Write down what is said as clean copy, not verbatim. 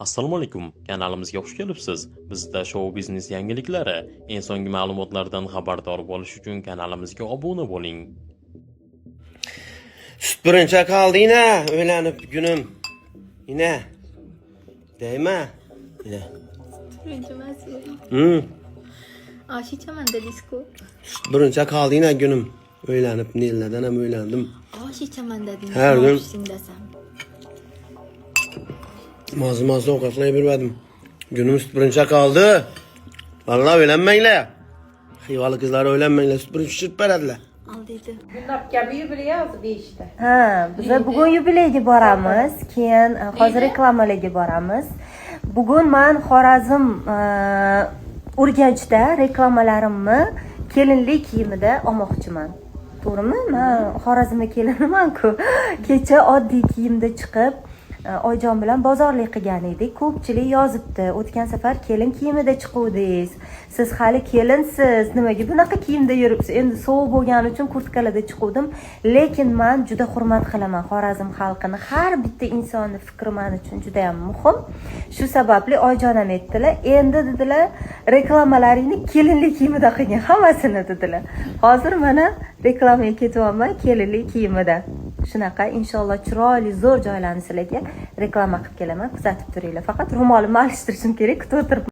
Assalomu alaykum, kanalimizga xush kelibsiz. Bizda shou biznes yangiliklari, eng so'nggi ma'lumotlardan xabardor bo'lish uchun kanalimizga obuna bo'ling. Sut birinchi qoldi ina, o'ylanib gunim. Ina. Deyma. Ina. Birinchi emas. Osh ichaman dedingiz-ku. Sut birinchi qoldi ina gunim. O'ylanib, nelardan ham o'ylandim. Osh ichaman dedingiz. Har kun. Osh desam. Mazı mazı ovqatlar bermadim. Gunim sut birinchi qoldi. Vallahi o'ylanmanglar. Xivoli qizlar o'ylanmanglar, sut birinchi pishirib beradilar. Aldiydi. Gulnobga yubiley hozir 5ta. Ha, biza bugun yubileyga boramiz, keyin hozir reklamalarga boramiz. Bugun man Xorazm, Urganchda reklamalarimni kelinlik kiyimida olmoqchiman. To'g'rimi? Man Xorazmda keliniman-ku. Kecha oddiy kiyimda chiqib, Oyjon bilan bozorlik qilgan edik. Ko'pchilik yozibdi. O'tgan safar kelin kiyimida chiquvdingiz. Siz hali kelinsiz, nimaga bunaqa kiyimda yuribsiz? Endi sovuq bo'lgani uchun kurtkalarda chiquvdim. Lekin man juda hurmat qilaman Xorazm xalqini. Har bitta insonni fikri men uchun juda ham muhim. Shu sababli Oyjon ham aytdilar, endi dedilar, reklamalaringni kelinlik kiyimida qilgin, hammasini dedilar. Hozir mana reklamaga ketyapman kelinlik kiyimida. Shunaqa inshaalloh chiroyli zo'r joylarni sizlarga reklama qilib kelaman, kuzatib turinglar. Faqat ro'molimni alishtirishim kerak, kutib o'tirib.